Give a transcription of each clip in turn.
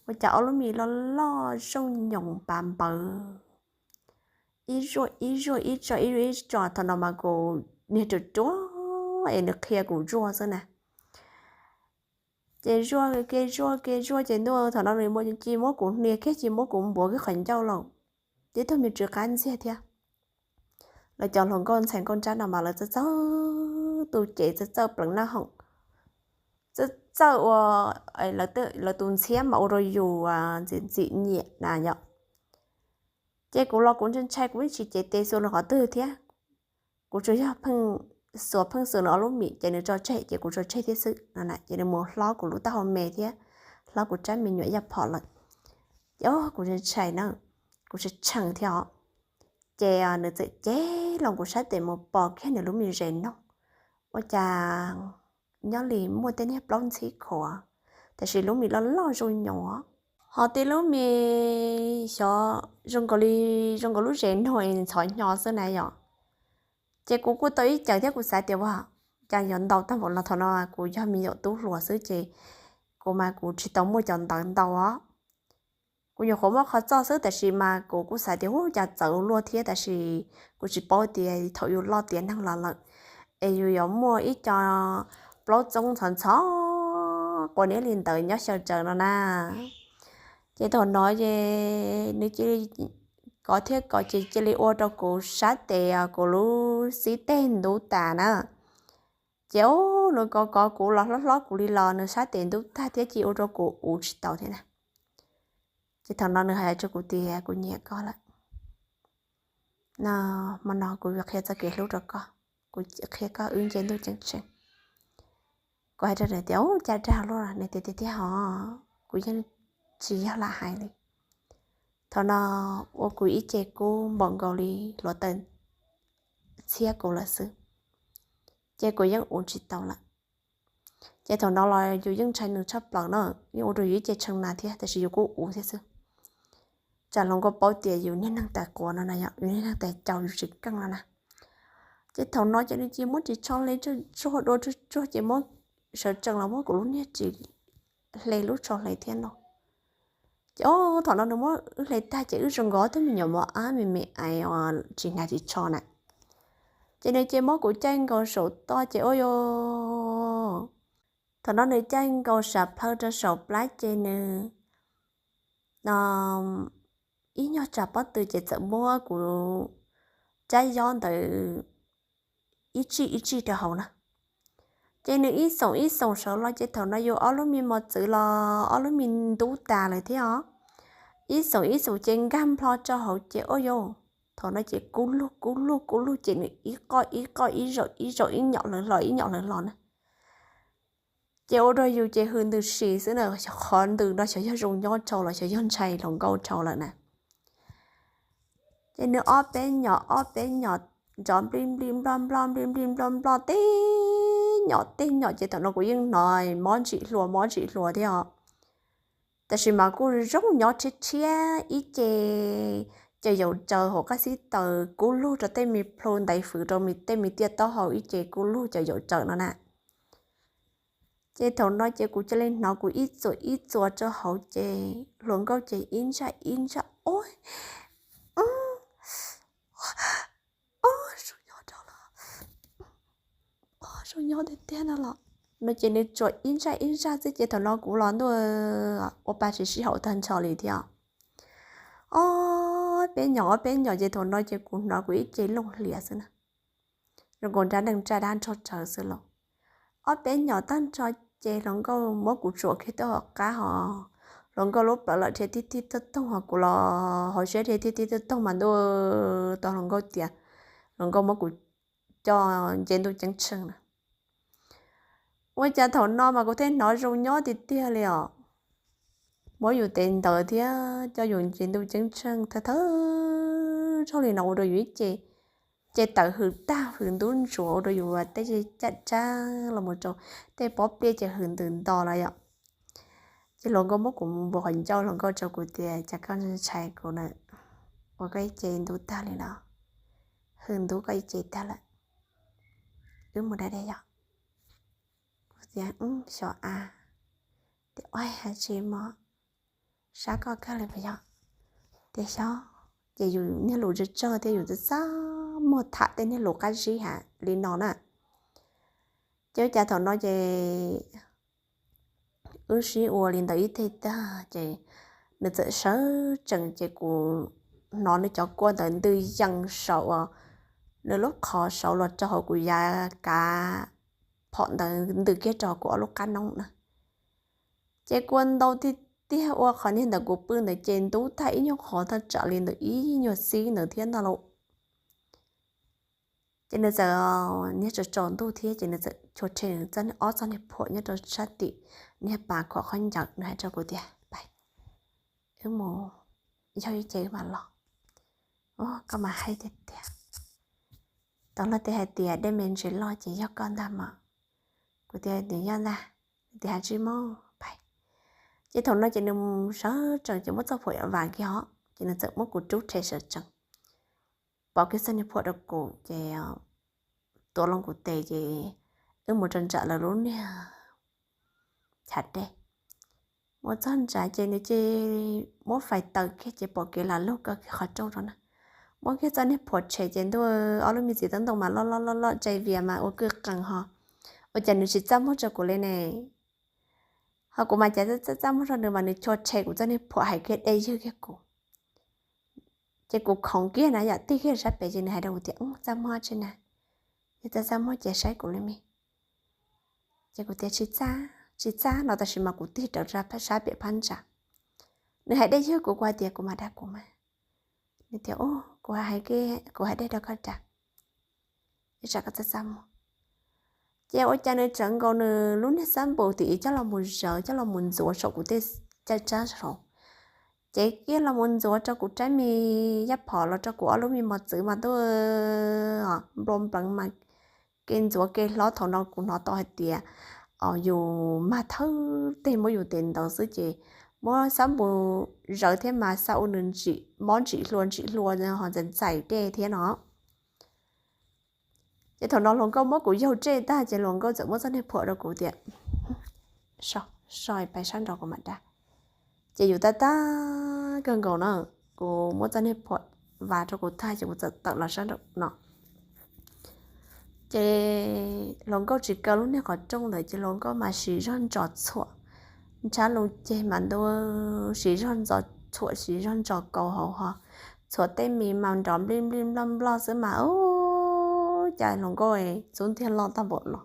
Ua cas ob lub mis loj loj zooj nyoos pav npawv, ib zuaj ib zuaj ib tso ib zuaj ib tso. Thaum no mas kuv niag ruam ruam es nws qhia kuv zuaj xwb na. Ces zuaj ke zuaj ke zuaj ces ntuj, thaum no nws cia li muab kuv hnia kiag, cia li muab kuv npuav kiag qhov ncauj lawm. Ces tug me tsw qab ntxiag thiab. Lawv cov hluas nkauj ntxhais nkauj nrab no mas lawv txawj txawj tu cev, txawj txawj pleev naj hoom, txawj txawj ua, lawv tus ntxhiab mas ua rau yus ntxim ntxim nyiam na yom. Ces kuv los kuv ntshai ntshai, kuv yeej tsis cev tes xuas nws qhov twg thiab. Kuv tsuas yog pheej xuas pheej xuas nws ob lub mis ces nws tso tseg ces kuv tso tseg thiab xwb no na. Ces nws mus hlob kuv lub taub hau me thiab hlob kuv rab me nyuam yaj phom lawm. Ces kuv ntshai ntshai na, kuv tshee tshee thiab os. Ces nws txawm cev loo kuv sab tes mus pom kiag nws lub me zes noog. Ua cas nyob li muaj tej niag plaub ntxhib khuav, tab sis lub mis loj loj zoo nyoos, ho tej lub mis xyov zoo nkaus li, zoo nkaus lub zes noog ntxhov hnyo xwb na yom. Ces kuv kuj tau ib cev thiab kuv xav tias ua cas yuav ntau tag npaum no. Thaum no kuv yog me nyuam tub hluas xwb ces kuv mas kuv tsis tau muaj cov ntawv ntau os. Kuv nyuam qhuav muaj qhov txoj xwb tab sis mas kuv kuj xav tias ua cas txawv luaj thiab tab sis kuv tsis paub tias thaum yus loj tiav neeg los lawm es yus yuav muaj ib co plaub txoob ntxhov ntxhov quav niab li ntawd nyob xyaw tsaws no na. Ces thaum no ces nws cia li kov thiab kov ces cia li ua rau kuv sab tes kuv lub xib teg ntub tas na. Ces nws kov kov kuv los hlob hlob kuv li los nws sab tes ntub tag thiab cia li ua rau kuv uv tsis tau thiab na. Ces thaum no nws hais rau kuv tias kuv nyiam koj lawm no, hmo no kuv yuav qhia txoj kev hlub rau koj, kuv qhia koj wb nce ntuj ceeb tsheej. Kuv hais rau nws tias ua cas dag luaj, nws tias tiag tiag hos, kuv yeej tsis yog lam hais li. Thaum no ua kuv ib ce kub npaum nkaus li hluav taws txhiab kuv lawm xwb, ces kuv yeej uv tsis tau lawm. Ces thaum no los yus yeej ntshai nws tshaj plaws na, yeej ua rau yus ib ce tshee na thiab tab sis yus kuj uv thiab xwb. Tsam hluas nkauj paub tias yus niag neeg tais quav no na yom, yus niag neeg tais caus yus tsis keej no na. Ces thaum no ces nws cia li muab ris tsho hle tsuag dua tsuag tsuag ces muab sawv tsees los muab kuv lub niag ris hle lub tsho hle thiab no. Ces thaum no nws muab wb hle tag ces wb zoo nkaus ob tug me nyuam mos ab me me ais tsis hnav ris tsho na. Ces nws cia li muab kuv caij nkaus saum toj ces ua yus, thaum no nws caij nkaus sam plhaw rau saum plab ces nws ib nyuag tsam pob tw ces txawm muab kuv rab yob ntawd ib tsij ib tsij rau hauv na. Ces nws ib xoom ib xoom sawv los ces thaum no yus ob lub me mos txwv los ob lub me ntub tas lawm thiab os. Ib xoom ib xoom ces nkag nplho rau hauv ces ua yus, thaum no ces kub lug kub lug kub lug ces nws ib qoj ib qoj ib zaug ib zaug ib nyom hlawv hlo ib nyom hlawv hlo na. Ces ua rau yus ces hws ntws si xwb na, qhov ntws no xyov yog zoo nyob dhau los xyov yog ntshai hluas nkauj dhau lawm na. Ces nws ob peb nyom ob peb nyom nrov nplij nplij nploj nploj nplij nplij nploj nploj tej nyom tej nyom ces thaum no kuv yeej hnov mob ntsim hluas mob ntsim hluas thiab os. Tab sis mas kuj zoo nyob rhiab rhiab ib ce caws yaum tsaws hauv qab xib taws kub lug rau tej me plhu ntaiv fwv rau tej me tiaj taub hau ib ce kub lug caws yaum tsaws no na. Ces thaum no ces kuv cia li hnov kuv ib txuas ib txuas rau hauv ces hluas nkauj ces ib ntsaj ib ntsaj ua zoo nyob rau los, zoo nyob tiag tiag no los. No ces nws tsuas ib ntsaj ib ntsaj xwb ces thaum no kuv los ntuj ua pa tsis sib haum tag nrho li thiab. Ob peb nyom ob peb nyom ces thaum no ces kuv hnov kuv ib ce looj hlias xwb na. Zoo nkaus nrab neeg ntsaj dab nrog tsawv xwb los. Ob peb nyom tag nrho ces hluas nkauj muab kuv tsuam kiag tuaj hauv qab hos, hluas nkauj lub plawv los dhia tig tig toog toog hos kuv los hauv siab dhia tig tig toog toog mas ntuj tau hluas nkauj tias, hluas nkauj muab kuv coj nce ntuj ceeb tsheej na. Ua cas thaum no mas kuv thiaj hnov zoo nyob tiag tiag li os. Muab yus tev ntawd thiab coj yus nce ntuj ceeb tsheej thawj thawj zaug li no ua rau yus ib ce, ces tawm hws tag hws ntub ntsuav ua rau yus tej caj dab los mus rau tej pob pliaj ces hws ntws nto los yom. Ces hluas nkauj muab kuv npuav qhov ncauj, hluas nkauj rau kuv tias cas koj ntshai kuv na, ua koj ib ce ntub tag li no, hws ntub koj ib ce tag lawm, wb mus da dej yom. Kuv tias xyov a, tias ua has tsis mog, sab koj kawg li puas yog? Tias xyov. Ces yus niag lus tsawg tsawg thiab yus txaj txaj muag tham tej niag lus qab zib ha li no na. Ces ua cas thaum no ces wb sib ua li ntawd ib teg tag ces nws txawm sawv tsees ces kuv hnov nws cov kua ntawd ntws yees saum uas nws lub qhov saud los rau hauv kuv yav kav phom ntawd ntws kiag rau kuv ob lub qab noob na. Ces kua ntau tiag tiag ua qhov niag ntawd kuv pw ntawd ces ntub tag ib nyuag qhov thaj tsam li ntawm ib nyuag xib ntawd thiab ntag lauj. Ces nws txawm niag tsaus tsaus ntuj thiab ces nws txawm chua rhe nws ob txoj niag phuam nyob rau sab tim niag pas khuam khaub ncaws, nws hais rau kuv tias, Pais, wb mus yog ib ce wb mam los. Koj mas haib tiag tiag. Tau luag tej hais tias dej me ntsis loj ces yog koj ntag mas. Kuv tias, Nws yog ntag. Nws tias, Has tsis mob, pais. Ces thaum no ces nws sawv tsees ces muab txoj phuam vas kiag os, ces nws txawm muab kuv rub rhe sawv tsees, pov kiag txoj niag phuam rau kuv ces tuav loo kuv tes ces wb mus rau nram lawv lub niag chav dej. Mus txog nrad ces nws cia muab fais taws kiag ces pom kev lam lug kaw kiag qhov rooj rau na. Muab kiag txoj niag phuam tshem ces ntuj, ob lub me txiv tub ntoo mas loj loj loj loj tsai vias mas ua kwj qees ho. Ua cas nws tsis txaj muag rau kuv li ne? Ho kuv mas cas txaj txaj muag rau nws mas nws chua rhe kuv txoj niag phuam hais kiag dej ywg kiag kuv. Ces kuv khoov kiag na yom, tig kiag sab pem ces nws hais rau kuv tias, Txaj muag tsi na, yog txaj txaj muag ces saib kuv li me. Ces kuv tias, Tsis txaj, tsis txaj no tab sis mas kuv tig rawv sab pem phab ntsa. Nws hais dej ywg kuv, kuv hais tias, Kuv mam dag kuv mas. Nws tias, Kuv, kuv hais dej rau koj dag, ib tsam koj txaj txaj muag. Ces ua cas nws tseev nkaus nws lub niag xab npus tim ib coj los mus zawv coj los mus ntxuav saum kuv tej caj tsab saud. Ces kiag los mus ntxuav rau kuv rab me yaj phom los rau kuv ob lub me mos txwv mas ntuj, nplua npleev mas kev ntxuav kev hlob. Thaum no kuv hnov tau hais tias yus mag thawj teg muab yus tes ntaus xwb ces muab xab npus zawv thiab mas xa ua nws ntsim mob ntsim hlua ntsim hlua ho ntxais ntxais dej thiab no. Ces thaum no hluas nkauj muab kuv yaug tsej tag ces hluas nkauj txawm muab txoj niag phuam rau kuv tias, So, so pais sab nraud kuv mam dag. Ces yus tab tab kawg nkaus na, kuv muab txoj niag phuam vas rau kuv tag ces kuv txawm tawm los sab nraum no. Ces hluas nkauj tsis kaw lub niag qhov rooj ntawd ces hluas nkauj mas siv zog ntsos txhuam, ntshab loo ceg mas ntuj, siv zog ntsos txhuam siv zog ntsos kaus hauv ho, txhuam tej mis mas nrov nplij nplij nploj nploj xwb mas ua cas hluas nkauj txub ntiag loj tag npaum no.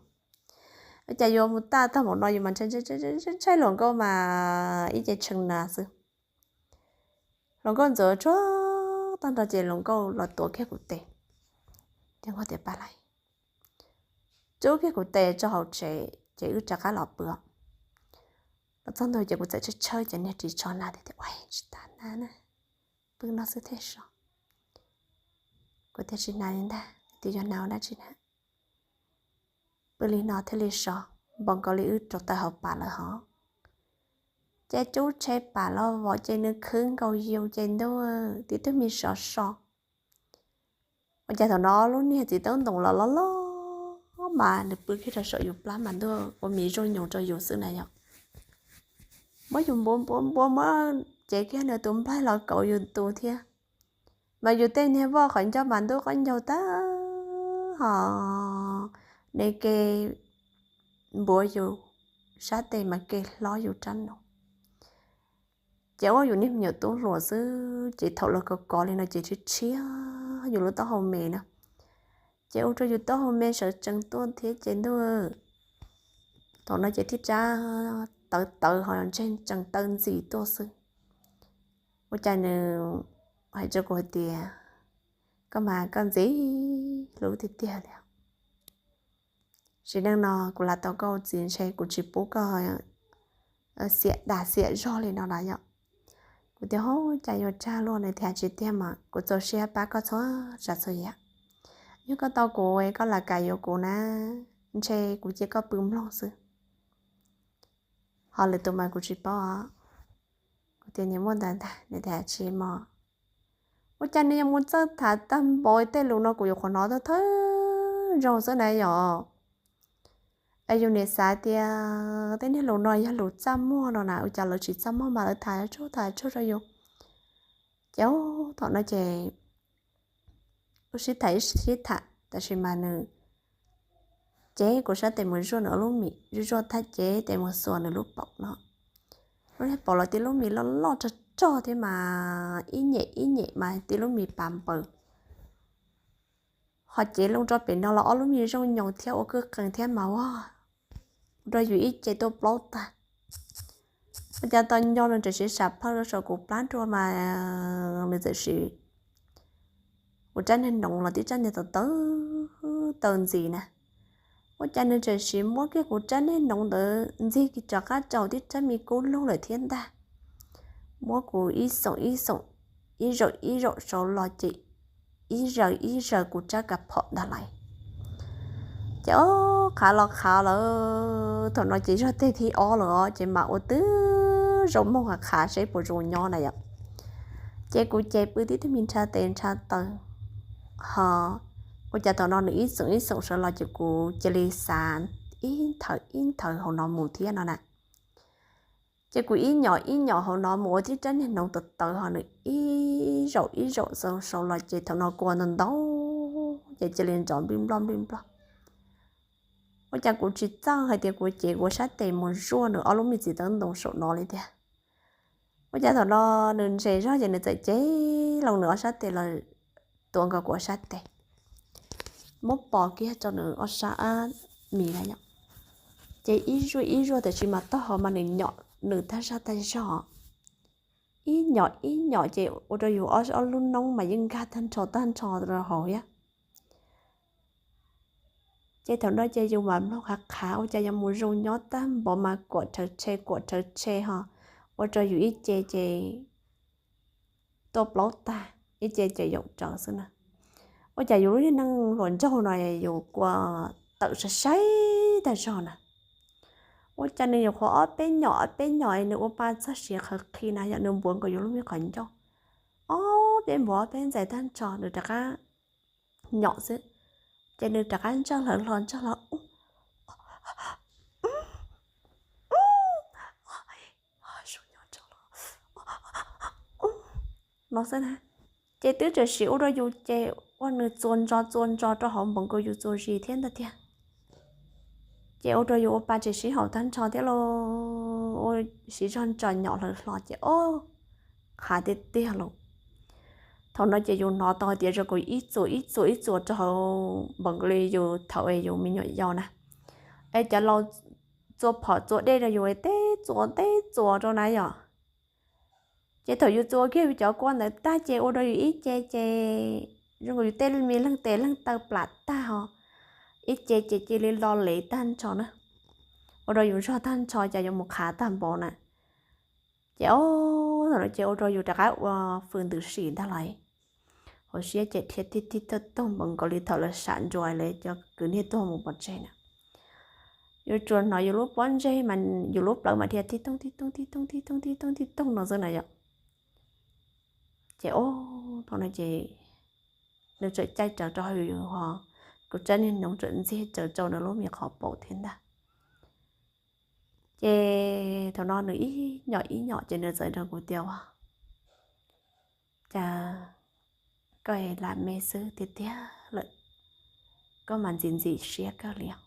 Ua cas yuav mus tag tag npaum no yus mas ntshai hluas nkauj mas ib ce tshee na xwb. Hluas nkauj ntxuav tsuag tag nrho ces hluas nkauj los tuav kiag kuv tes, tias, Pab lais. Rub kiag kuv tes tso hauv tsev ces wb rov qab los pw. Los txog ntua ces kuv txawm tshawb tshawb cov niag ris tsho na tias, Ua tsis tas na, pw no xwb thiaj so. Kuv tias, Tsis hnav li ntag, twb yuav hnav ua dab tsi na? Pw li no thiaj li so, npaum nkaus li wb rauv taws hauv pas lawm hov. Ces rub tsheb pas los vov ces nws khwb nkaus yus ces ntuj, tib tug me sov so. Ua cas thaum no lub niag txiv taub ntoos los loj loj mas nws pw kiag rau saum yus plab mas ntuj ua mis zuj nyoos rau yus xwb na yom. Muab yus npuav npuav npuav muab cev kiag nws tus nplaig los kauv yus tus thiab. Mas yus tej niag voj qhov ncauj mas ntuj qaub ncaug tag ho, nws ke npuav yus sab tes mas ke hlob yus rab no. Ces ua yus niag me nyuam tub hluas xwb ces thaum los kov kov li no ces tshiab tshiab yus lub taub hau me na. Ces ua rau yus taub hau me sawv tsees tuaj thiab ces ntuj, thaum no ces tib rab tawv tawv ho ntseg tsees taw ntxim tuaj xwb. Ua cas nws hais rau kuv hais tias, Koj mas koj ntxim hlub tiag tiag li. Sim neej no kuv lam tau koj ua txiv ntshe kuv tsis pub koj xiam dag xiam zog li no lawm yom. Kuv tias, Hov, cas yuav tsawg luaj, nws tias, Tsis tiag mas kuv txaus siab pab koj txhua tsav txhua yam. Yog koj tau kuv, koj lam kam yuav kuv na, ntshe kuv cia koj pw mloog xwb. Ho lwm tus mas kuv tsis paub. Kuv tias, Nws muaj ntawd ntag, nws tias, Tsis mog. Ua cas nws yuav mus txawj tham tag npaum tej lus no kuv yuav qhuav hnov thawj thawj zaug xwb na yom. Yus niaj xav tias tej niag lus no yog lus txaj muag no na, ua cas lawv tsis txaj muag mas lawv tham tsuj tham tsuj rau yus. Ces thaum no ces wb sib tham sib tham tab sis mas nws, ces kuv sab tes mus zuaj nws ob lub mis, zuaj zuaj tag ces tes mus xuas nws lub paum no. Lub niag paum los tib lub mis loj loj rog rog thiab mas ib nyem ib nyem mas tib lub mis pav npaws. Ho cev loo rau pem no los ob lub mis zoo nyoos thiab ua kwj qees thiab mas ua rau yus ib ce tuaj plaub tag. Ua cas tau nco nws txawm siv sam plhaw rau saum kuv plab dua mas nws txawm siv kuv rab niag noov los tib rab niag tawv tawv taw ntxiv na. Ua cas nws txawm siv muab kiag kuv rab niag noov ntawd ntxig rov qab rau tib rab me kub lug lawm thiab ntag. Muab kuv ib xoom ib xoom, ib zaum ib zaum sau los ces ib zaws ib zaws kuv rab ka phom ntag lais. Ces ob qhav los qhav lawm, thaum no ces zog teg thib ob lawm os, ces mam ua twb zoo moog qhav qhav seb puas zoo nyob na yom. Ces kuv ces pw tib tug me nrhav tes nrhav taw, ho ua cas thaum no nws ib xoom ib xoom sawv los ces kuv cia li xav ib nthawv ib nthawv hauv no mus thiab no na. Ces kuv ib nyom ib nyom hauv no mus ua tib rab niag noov tawv tawv ho nws ib zaum ib zaum sau los ces thaum no kua ntau ntau ces cia li nrov nplij nploj nplij nploj. Ua cas kuv tsis txawj hais tias kuv ces kuv sab tes mus zuaj nws ob lub me txiv tawv ntoo saum no li tiag. Ua cas thaum no nws ntses zog ces nws txawm cev loo nws ob sab tes los tuav nkaus kuv ob sab tes, muab pos kiag rau nws ob sab ab mis na yom. Ces ib zuaj ib zuaj tab sis mas taub hau mas nws nyom nws tag zaj tag zog, ib nyom ib nyom ces ua rau yus ob lub noob mas yeej nkag tag nrho tag nrho rau hauv thiab. Ces thaum no ces yus mam mloog qhav qhav ua cas yuav mus zoo nyob tag npaum mas kuam rhawv tshe kuam rhawv tshe ho ua rau yus ib ce ces tuaj plaub tag, ib ce ces yaum rawv xwb na. Ua cas yus lub neej hluas nraug no yus kua tawm sai sai tag zog na. Ua cas nws yuav qhuav ob peb nyom ob peb nyom nws ua pa txog siav qhawv qhi na yom, nws npuav nkaus yus lub me qhov ncauj, ob peb npuav ob peb ntxais tag nrho nws rov qab nyom xwb. Ces nws rov qab ntsawj hlawv hlo ntsawj hlo, no xwb na. Ces twb tseem sim ua rau yus ces ua nws txuas ntso txuas ntso rau hauv npaum nkaus yus txuas zis thiab ntag tiag. Ces ua rau yus ua pa tseem sib haum tag nrho thiab los ua siv zog ntso nyom hlawv hlo ces o, qhav tiag tiag los. Thaum no ces yus hnov tau hais tias zoo nkaus ib txuas ib txuas ib txuas rau hauv npaum nkaus li yus thaum yus me nyuam yaus na, es cov laus txua phom txua dej rau yus teb txuas teb txuas rau na yom. Ces thaum yus txua kiag yus cov kua ntawd tag ces ua rau yus ib ce ces zoo nkaus yus tej me leeg tes leeg taw plam tag ho, ib ce ces cia li lo lev tag nrho na, ua rau yus zog tag nrho cas yuav mus qhav tag npaum na. Ces o, thaum no ces ua rau yus rov qab ua fws ntws sim ntag lauj. Hauv siab ces dhia tib tib toog toog npaum nkaus li thaum lawv sam nruas lawv cov kwv niag tuag mus pov tseg na. Yus tsuas hnov yus lub pob ntseg mas yus lub plawv mas dhia tib toog tib toog tib toog tib toog tib toog tib toog no xwb na yom. Ces o, thaum no ces nws txawm caij rawv rau hauv yus ho, kuv rab niag noov txawm ntxig rawv rau nws lub me qhov paum thiab ntag. Ces thaum no nws ib nyom ib nyom ces nws txawm nrog kuv tias, Ua cas koj lam me xwb tiag tiag lawm, koj mas ntxim ntxim siab kawg li os.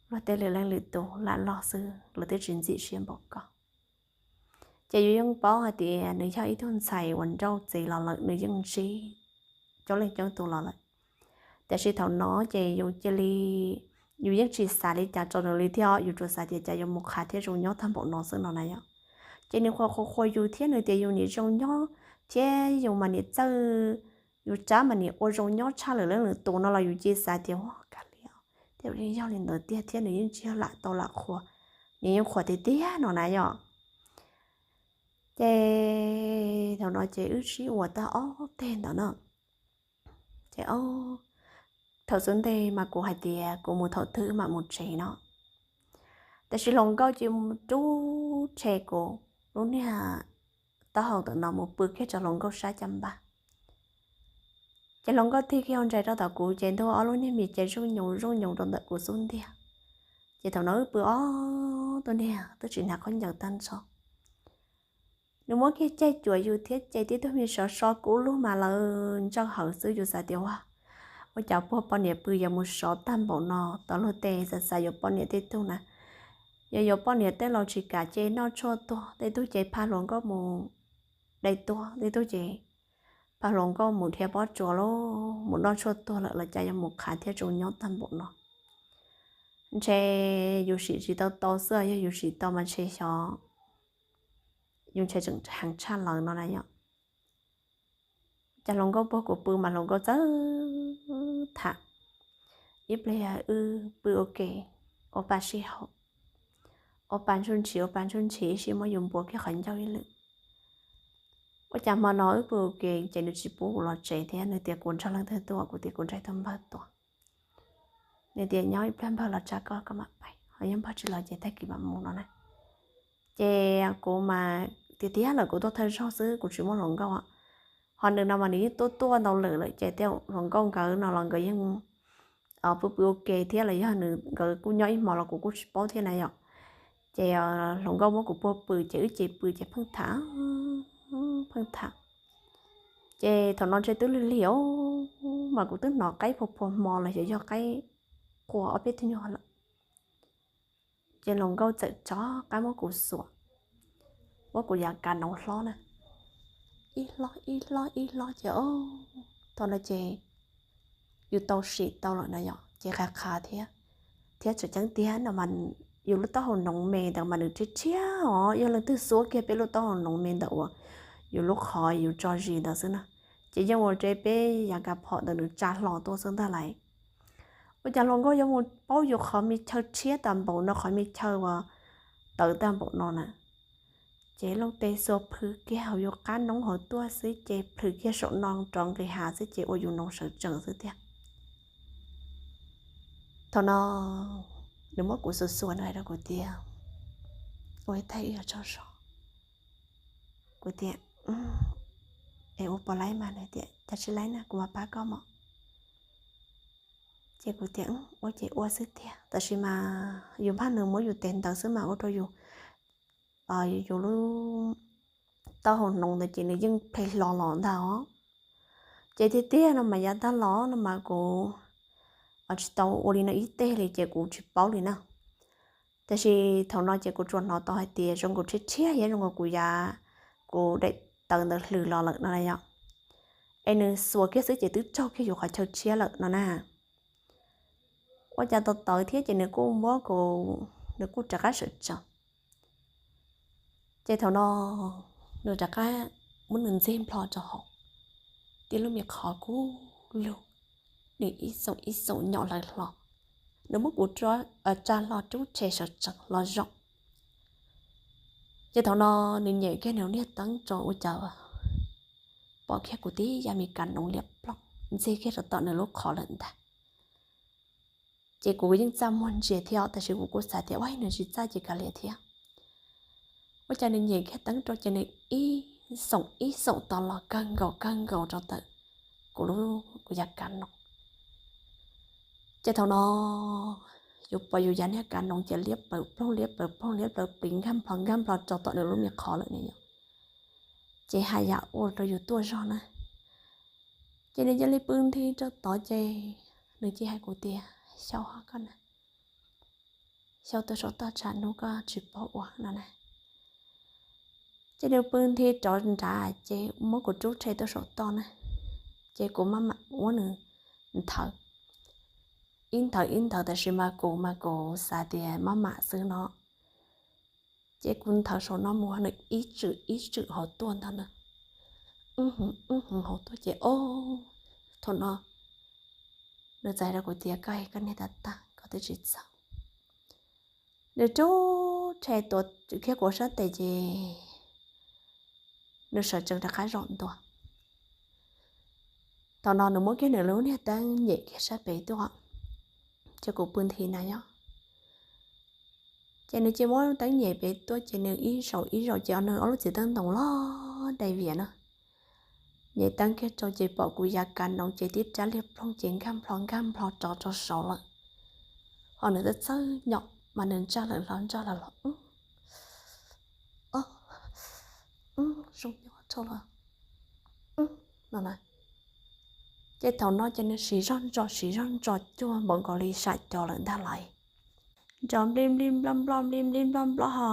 Luag tej lwm leej lwm tus lam loj xwb lawv twb tsis ntxim siab npaum koj. Ces yus yeej paub hais tias nws yog ib tug ntxhais uas nrauj txiv los lawm nws yeej ntsib coob leej coob tus los lawm. Tiam sis thaum no ces yus cia li, yus yeej tsis xav li cas rau nws li thiab, yus tsuas xav tias cas yuav mus qhav thiab zoo nyob tag npaum no xwb no na yom. Ces nws qhuas qhuas qhuas yus thiab nws tias yus nim zoo nyob thiab yus mas nim txawj, yus tsab mas nim ua zoo nyob tshaj lwm leej lwm tus no los yus cia li xav tias ua kav liam, tej zaum yeej yog li ntawd tiag thiab nws yeej tsis yog lam tau lam qhuas, nws yeej qhuas tiag tiag no na yom. Ces thaum no ces wb sib ua tag ob teg ntawd na. Ces thaum xub ntej mas kuv hais tias kuv mus thaum twg mam mus tsev no, tiam sis hluas nkauj cia li rub tshe kuv lub niag taub hau ntawm no mus pw kiag rau hluas nkauj sab caj npab. Ces hluas nkauj tig kiag hauv ntsa rau tom kuv ces ntuag ob lub niag mis ces zooj nyoos zooj nyoos rau ntawm kuv xub ntiag. Ces thaum no wb pw ob tug niag twb tsis hnav khaub ncaws tag nrho. Nws muab kiag caij cuam yus thiab ces tib tug mis sov so kuv lub mas lawv ntsawj hawv xwb, yus xav tias ua, ua cas puag poj niam pw yuav mus sov tag npaum no, tau luag tes xav xav yuav poj niam tej tug na, yog yuav poj niam tej los tsis kam ces noj tshuaj tuag, tej tug ces pha hluas nkauj mus dai tuag, tej tug ces pha hluas nkauj mus dhia pob tsuas los mus noj tshuaj tuag lawm los cas yuav mus qhav thiab tsaus nyob tag npaum no. Ntshe yus sim tsis tau tau xwb, yog yus sim tau mas ntshe xyov yus ntshe tseem heev tshaj lawv no na yom. Cas hluas nkauj puag kuv pw mas hluas nkauj txawj tham. Ib pliag wb pw ua ke, ua pa sij hawm, ua pa ntsuj ntshiv, ua pa ntsuj ntshiv ib sij muab yus npuav kiag qhov ncauj ib lwm. Ua cas hmo no wb pw ua ke ces nws tsis pub kuv los tsev thiab, nws tias kuv nrog leej twg tuaj, kuv tias kuv nrog tus npawg tuaj. Nws tias nyob ib pliag npawg los tsa koj, koj mam pais, ho yog npawg tsis los ces tag kis mam mus no na. Ces kuv mas tiag tiag lawm, kuv tuaj thawj zaug xwb, kuv tsis muaj hluas nkauj. Ho nws no mas nws yeej tuaj tuaj ntau lawm lawm ces tej hluas nkauj nkawd no los nkawd yeej pw pw ua ke thiab los yog nws nkawd kuj nyob ib hmo los kuv kuj tsis paub thiab na yom. Ces hluas nkauj muab kuv puag pw ces wb ces pw ces pheej tham, pheej tham. Ces thaum no ntshe twb lig lig os, mas kuv twb hnov qaib phua phua hmo los xyov yog qaib qua ob peb tug nyuag lawm. Ces hluas nkauj txawm rov qab muab kuv xuas, muab kuv yav kav noov hlob na, ib hlob ib hlob ib hlob ces thaum no ces yus tau sim tau lawm na yom, ces qhav qhav thiab. Thiab tseem ceeb tiag no mas yus lub taub hau noov me ntawd mas nws rhiab rhiab os, yog leej twg xuab kiag peb lub taub hau noov me ntawd uas yus lub qhov yus tso zis ntawd xwb na, ces yeej ua rau peb yav kav phom ntawd nws tsa hlo tuaj xwb ntag lauj. Ua cas hluas nkauj yuav mus paub yus qhov me chaw rhiab tag npaum no, qhov me chaw uas tawv tag npaum no na. Ces looj teb xuas plhws kiag hauv yus qab noob hauv tuaj xwb ces plhws kiag saum no rov nqis hav xwb ces ua yus noov sawv tsees xwb tiag. Thaum no nws muab kuv xuas xuas nws hais rau kuv tias, ua ib tag wb yuav tsaug zog. Kuv tias, es ua puas laib mas? Nws tias cas tsis laib na, kuv mam pab koj mog. Ces kuv tias ua ces ua xwb tiag, tab sis mas yus npaj nws muab yus tes ntawd xwb mas ua rau yus, yus lub taub hau noov ntawd ces nws yeej plhe hlo los ntag os. Ces tiag tiag no mas yav tag los no mas kuv tsis tau ua li no ib teg li ces kuv tsis paub li na. Tab sis thaum no ces kuv tsuas hnov tau hais tias zoo nkaus rhiab rhiab thiab zoo nkaus kuv yav, kuv daim tawv ntawd hlws los lawm no na yom. Es nws xuas kiag xwb ces twb raug kiag yus qhov chaw rhiab lawm no na. Ua cas tau tawv thiab ces nws kuj muab kuv, nws kuj rov qab sawv tsees. Ces thaum no nws rov qab muab nws ntxig nplho rau hauv, tib lub me qhov kub lug, nws ib xoom ib xoom nyom hlawv hlo, nws muab kuv tsa hlo rub rhe sawv tsees los zaum. Ces thaum no nws nyem kiag nws niag teeb rau ua cas pom kiag kuv tib yav me kav noov liam ploog ntxig kiag rau tom nws lub qhov lawm ntag. Ces kuv yeej txaj muag ntsia thiab tab sis kuv kuj xav tias ua nws tsis txaj ces kav liam thiab. Ua cas nws nyem kiag teeb rau ces nws ib xoom ib xoom tos los kawg nkaus kawg nkaus rau ntawm kuv lub, kuv yav kav noov. Ces thaum no yus pom yus yav niag kav noov ces liab plaws ploog liab plaws ploog liab plaws plis nkag nplho nkag nplho rau tom nws lub me qhov lawm ne yom. Ces haj yam ua rau yus tuaj zog na. Ces nws cia li pw nthi rau tod ces nws cia hais kuv tias, Xyauv, koj na, xyauv tuaj saum toj tsam hnub koj tsis paub ua no na. Ces nws pw nthi rov nrad ces muab kuv rub rhe tuaj saum toj na. Ces kuv maj mam muab nws nthawv, ib nthawv ib nthawv tab sis mas kuv mas kuv xav tias maj mam xwb no. Ces kuv nthawv saum no mus nws ib tswm ib tswm hauv tuaj ntag na. Wb hwv hauv tuaj ces o, thaum no nws txawm hais rau kuv tias, Koj, koj niag tag tag, koj twb tsis txog. Nws rub rhe tuav kiag kuv sab tes ces nws sawv tsees rov qab zaum ntua. Thaum no nws muab kiag nws lub niag teeb nyem kiag sab pem tuaj, ces kuv pw nthi na yom. Ces nws cia muab teeb nyem pem tuaj ces nws ib zaum ib zaum ces nws ob lub txiv teeb ntoos los dai vias na. Nyem teeb kiag rau ces pom kuv yav kav noov ces tib rab liag ploog ces nkag nplho nkag nplho rov rau saud lawm. Ho nws twb txawj nyom mas nws ntsaj lawm hlo ntsaj lawm los, zoo nyob rau los no na. Ces thaum no ces nws siv zog ntso siv zog ntso cuag npaum nkaus li sam cov lawm ntag lauj. Ntso nplij nplij nploj nploj nplij nplij nploj nploj ho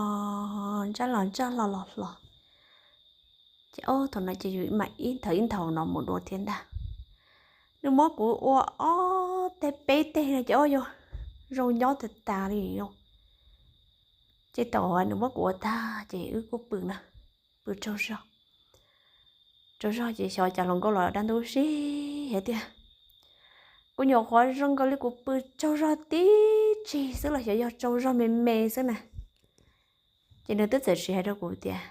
ntsaj los ntsaj hlo los hlo. Ces ob thaum no ces yus mam ib nthav ib nthav no mus dua thiab ntag. Nws muab kuv ua ob teg peb teg no ces ob yus zoo nyob tas tas li no. Ces thaum nws muab kuv ua tag ces wb kuj pw na, pw tsaug zog. Tsaug zog ces xyov cas hluas nkauj los dab ntub si hais tias, kuv nyuam qhuav zoo nkaus li kuv pw tsaug zog tib si xwb los xyov yog tsaug zog me me xwb na. Ces nws twb txawm siv hais rau kuv tias,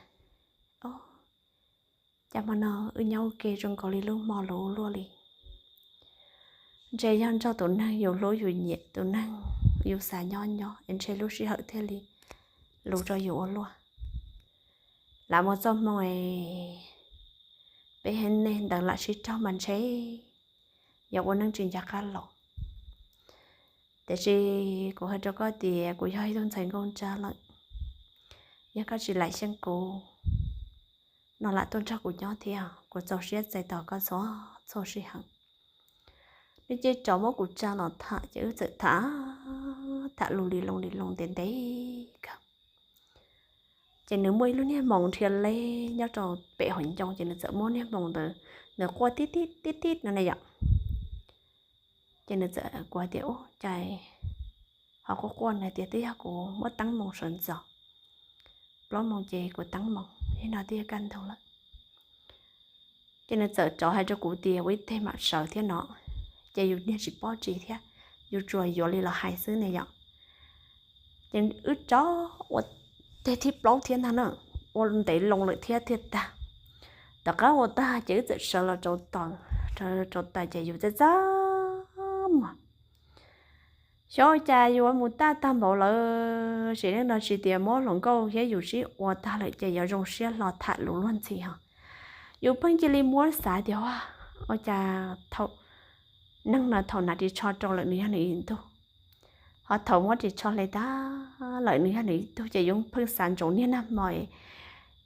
cas hmo no wb nyob ua ke zoo nkaus li lub hmo luv luaj li. Ntshe yog nrog tus neeg yus hlub yus nyiam, tus neeg yus xav nyob nyob es ntshe lub sij hawm thiaj li luv rau yus ua luaj. Lam mus txoj hmoo es peb haiv neeg ntawd lam sib raug mas ntshe yuav ua neej tsis nco qab laus. Tiam sis kuv hais rau koj tias kuv yog ib tug ntxhais nkauj nraug lawm, yog koj tsis lam xyeej kuv no lam tuaj nrog kuv nyob thiab, kuv txaus siab txais tos koj txhua txhua sij hawm. Nws ces rov muab kuv tsa los tham ces wb txawm tham, tham lus li loo li loo ntev ntev kawg. Ces nws muaj ib lub niag hmoov nrhiav li nyob rau pem hauv ncoo ces nws txawm muab niag hmoov ntawd, nws quaj tib tib tib tib no na yom. Ces nws txawm kuv hais tias, ub, cas ho quaj quaj na, tias twb yog kuv muab teeb moo sawv ntxov, plaub moo ces kuv teeb moo, yog no twb yog kaj ntug lawm. Ces nws txawm rov hais rau kuv tias ua ib teg mam sawv thiab no, ces yus niag tsis paub tsis thiab, yus tsuas yuav li los hais xwb ne yom. Ces wb rov ua teg thib plaub thiab ntag na, ua ntev loo lawm thiab thiaj tag. Tom qab ua tag ces wb txawm sawv los rau taws, rau taws ces yus txaj txaj muag. Xyov cas yus mus taj tag npaum lawm, sim neej no tsis tias muab hluas nkauj thiab yus sib ua tag lawm ces yuav zoo siab hlo tham lus luag ntxhi ho. Yus pheej cia li muab xav tias, ua cas thaum neeg no thaum hnav ris tsho rau lawm nws yog nws ib tug, ho thaum muab ris tsho hle tag lawm nws yog nws ib tug, ces yus pheej xav ntsoov niag nag hmo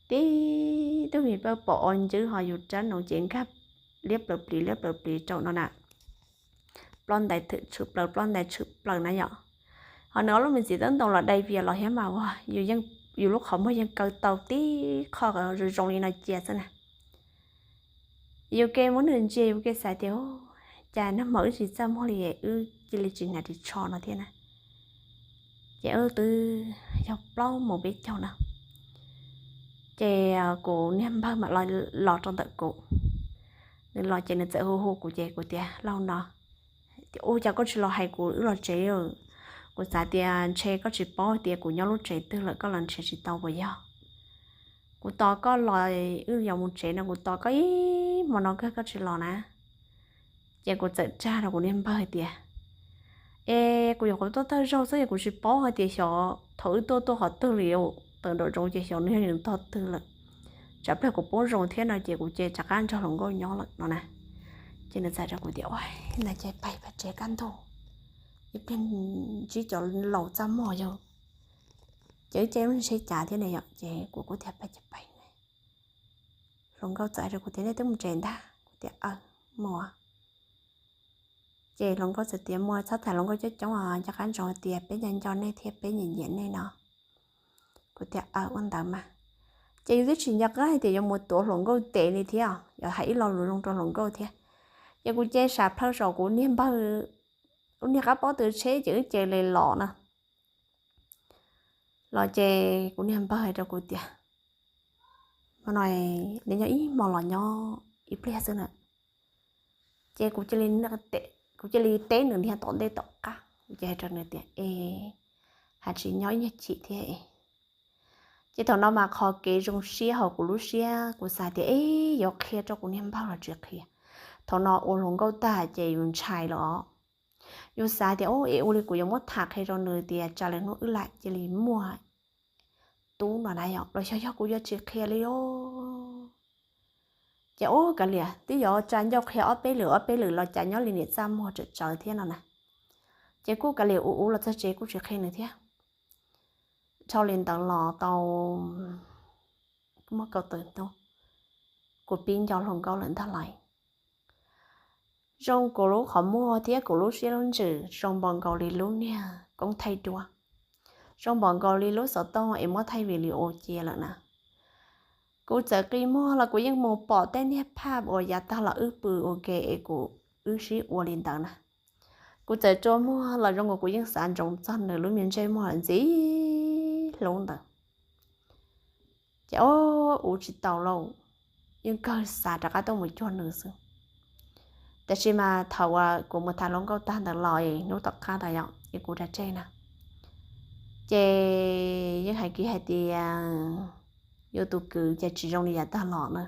tib tug me pawg pom o ncwb ho yus rab noov ces nkag liab plaws plis liab plaws plis rau no na. Ploj ntais tshwm plaws ploj ntais tshwm plaws na yom. Ho nws ob lub me txiv tab ntoo los dai vias los thiab mas ua, yus lub qhov muag yeej kaw tau tib qho zoo zoo li no cia xwb na. Yus ke muab nws ntsia yus ke xav tias, cas nag hmo wb tsis txaj muag li, wb cia li tsis hnav ris tsho no thiab na. Ces wb twb yog plaub moos peb caug na, ces kuv niag npawg mam los rau ntawm kuv. Nws los ces nws txawm hu hu kuv ces kuv tias, laug no, ua cas koj tsis los hais kuv wb los tsev? Kuv xav tias ntshe koj tsis paub tias kuv nyob lub tsev twg lawm, koj los nrhiav tsis tau puas yog? Kuv tos koj los, wb yuav mus tsev no kuv tos koj ib hmo no kawg koj tsis los na. Ces kuv txawm tsa rau kuv niag npawg hais tias, es kuv yuav qhuav tuaj tag zaug xwb es kuv tsis paub hais tias xyov thaum wb tuaj tuaj qhov twg li, tawm nraum zoov ces xyov nws yog nws tog twg lawm. Tsam pliag kuv poob zoo thiab no ces kuv ces rov qab nrog hluas nkauj nyob lawm no na. Ces nws txawm rau kuv tias, ua, ntawd ces pais pais tsev kaj ntug, ib pliag ntsib cov laus txaj muag yog, ces wb ces wb ntshe cas thiab ne yom, ces kuv kuj tias pais ces pais. Hluas nkauj txawm hais rau kuv tias, nej twb mus tsev ntag? Kuv tias, aws, mus. Ces hluas nkauj txawm tias, mus txhob tham hluas nkauj coob coob os, nco qab ntsoov tias peb nco nco nej thiab peb nyiam nyiam nej no. Kuv tias, aws, ua ntawd mas. Ces yus twb tsis nco qab hais tias yuav mus tuav hluas nkauj tes li thiab, yuav hais ib lo lus zoo rau hluas nkauj thiab. Ces kuv ces sam plhaw saum kuv niag npawg lub niag qab pob tw tsheb ces wb ces li los na. Los ces kuv niag npawg hais rau kuv tias, hmo no neb nyob ib hmo los nyob ib pliag xwb na. Ces kuv cia li, kuv cia li teb nws niag tom ntej tom qab, kuv cia hais rau nws tias, es, hais tsis nyob ib nyuag chim thiab es. Ces thaum no mas qhov kev zoo siab hauv kuv lub siab kuv xav tias, es, yuav qhia rau kuv niag npawg los tsis qhia. Thaum no ua hluas nkauj tag ces yus ntshai los, yus xav tias, es ua li kuv yuav muab tham qhia rau nws tias tsam lwm hnub wb lam cia li muaj tub no na yom, los xyov yog kuv yuav tsis qhia li os. Ces ub kav liam twb yuav tsa ncauj qhia ob peb lwm ob peb lwm los cas nyob li niam txaj muag tsawm tsawv thiab no na. Ces kuj kav liam ua ua los txog tsev kuj tsis qhia nws thiab. Dhau li ntawd los tau muaj kaum tawm hnub, kuv pib nco hluas nkauj lawm ntag lauj. Zoo kuv lub qhov muag thiab kuv lub siab lub ntsws zoo npaum nkaus li lub niag koob thaij duab, zoo npaum nkaus li lub xov tooj es muab thaij video cia lawm na. Kuv txawm qi muag los kuv yeej mus pom tej niag phaj uas yav tag los wb pw ua ke es kuv wb sib ua li ntawd na. Kuv txawm rua muag los zoo nkaus kuv yeej xav ntsoov txog nws lub me ntsej muag ntxim hlub ntawd. Ces ub tsis tau lauj, yeej kawg xav rov qab tuaj mus cuag nws xwb. Tab sis mas thaum uas kuv mus tham hluas nkauj tag ntawd los hnub tom qab ntawd yom es kuv rov tseg na, ces yeej hais kiag hais tias yus tus kwv ces tsis zoo li yav tag los na.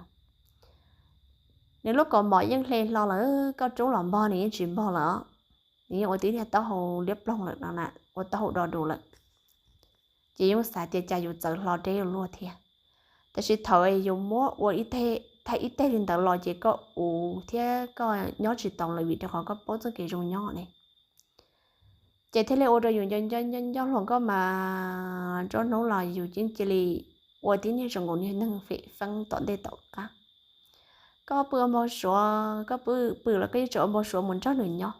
Nws lub kaus mom yeej hle hlo lawm, koj rub los npog nws yeej tsis npog lawm os. Nws yeej ua tib niag taub hau liab ploog lawm no na, ua taub hau do dus lawm. Ces yeej xav tias cas yus txawv hlo deb ua luaj thiab. Tab sis thaum yus muab ua ib teg, thaij ib teg li ntawd los ces koj ua thiab koj nyob tsis taus lawm vim rau qhov koj paub txoj kev zoo nyob ne. Ces thiaj li ua rau yus nco nco hluas nkauj mas nruab hnub los yus yeej cia li ua tib niag zoo nkaus niag neeg fem feeb tom ntej tom qab. Koj pw ua npau suav, koj pw pw los koj yeej tseem ua npau suav mus nrog nws nyob.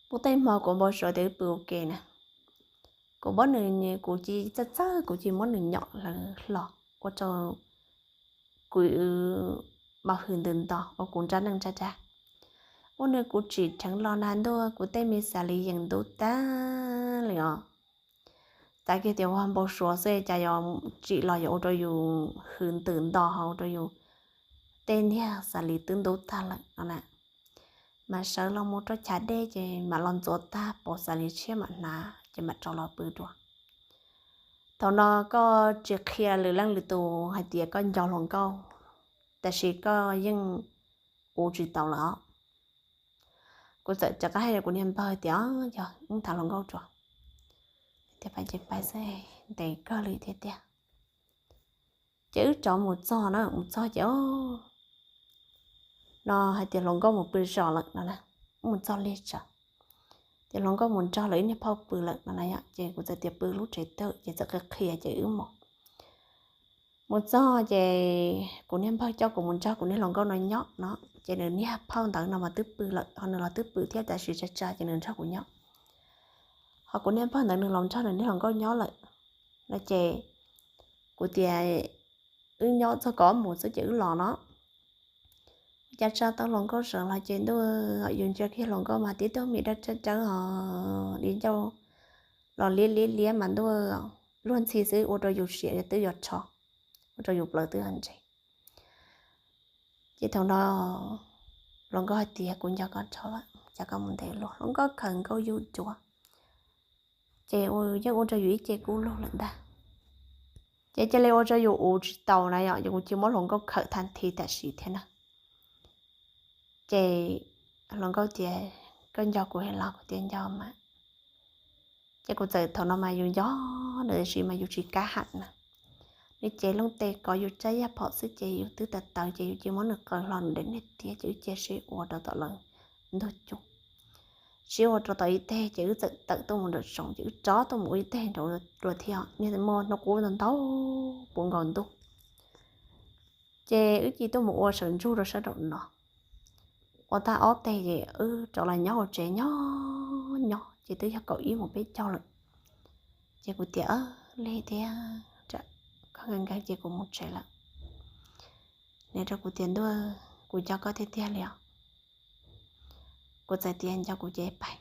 Muaj tej hmo kuv ua npau suav tias wb pw ua ke na, kuv muab nws, kuv cia li txawj txawj kuv cia li muab nws nyom hlawv hlo ua rau kuv mam hws ntws nto ua kuv nrab neej nrab dab. Ua nws kuv tsim dheev los nag ntuj kuv tej me xav li yees ntub tag li os. Xav kiag tias ua npau suav xwb cas yuav tsim los yuav ua rau yus hws ntws nto ho ua rau yus tej niag xav li twb ntub tag lawm no na. Mas sawv los mus rau chav dej ces mam los ntxuav tag pos xav li tshiab mam hnav ces mam rov los pw dua. Thaum no koj tsis qhia lwm leej lwm tus hais tias koj nco hluas nkauj, tab sis koj yeej ua tsis tau lawm os. Kuv txawm rov qab hais rau kuv niag npawg tias, yog wb tham hluas nkauj tso. Tias pais ces pais xwb, ntev kawg li thiab tiag. Ces wb rov mus txog na, mus txog ces no hais tias hluas nkauj mus pw zos lawm no na, mus txog lig tsawv. Ces hluas nkauj mus nrog lawv ib niag phauj pw lawm no na, ces kuv txawm tias pw lub tsev twg ces txawm qhia qhia ces wb mus. Mus txog ces kuv niag npawg coj kuv mus nrog kuv niag hluas nkauj no nyob no, ces nws niag phauj ntawd no mas twb pw lawm, ho nws los twb pw thiab tab sis tsa tsa ces nws nrog kuv nyob. Ho kuv niag npawg ntawd nws los nrog nws niag hluas nkauj nyob lawm no ces kuv tias wb nyob txog kaum ob mus xwb ces wb los no. Cas tsa tau hluas nkauj sawv los ces ntuj, yus ntsia kiag hluas nkauj mas tib tug me dawb dawb os, di ncauj los liab liab liab mas ntuj, luag ntxhi xwb ua rau yus siav twb yuav rho, ua rau yus plawv twb yuav nres. Ces thaum no hluas nkauj hais tias kuv nco koj dhau lawm, cas koj mus ntev luaj. Hluas nkauj khawm nkauj yug cuav, ces yeej ua rau yus ib ce kub lug lawm ntag. Ces cia li ua rau yus ua tsis tau na yom, ces kuv cia muab hluas nkauj khawm thaj thi tam sim thiab na. Ces hluas nkauj tias koj nco kuv los? Kuv tias nco mas. Ces kuv txawm thaum no mas yus nco nws tab sis mas yus tsis kam ham na. Nws ces looj tes kov yus tsab yaj phom xwb ces yus twb tawv tawv ces yus cia muab nws qaws hlo nws daim niag tiab ces wb cia sib ua rau tom lawv ntug cub. Sib ua rau tom ib teg ces wb txawm tawm tuaj mus nram zoov ces wb rov tuaj mus ua ib teg nraud dua thiab, niag muaj hnub qub ntau ntau puv nkaus ntuj. Ces wb cia tuaj mus ua sawv ntsug rau sab nraum no. Ua tag ob teg ces wb rov los nyob hauv tsev nyob nyob ces twb yog kaum ib mus peb caug lawm. Ces kuv tias, lig thiab, koj nkees nkees ces kuv mus tsev lawm. Nws rau kuv tias ntuj, kuv nco koj tiag tiag li os. Kuv txawm tias nco kuv ces pais,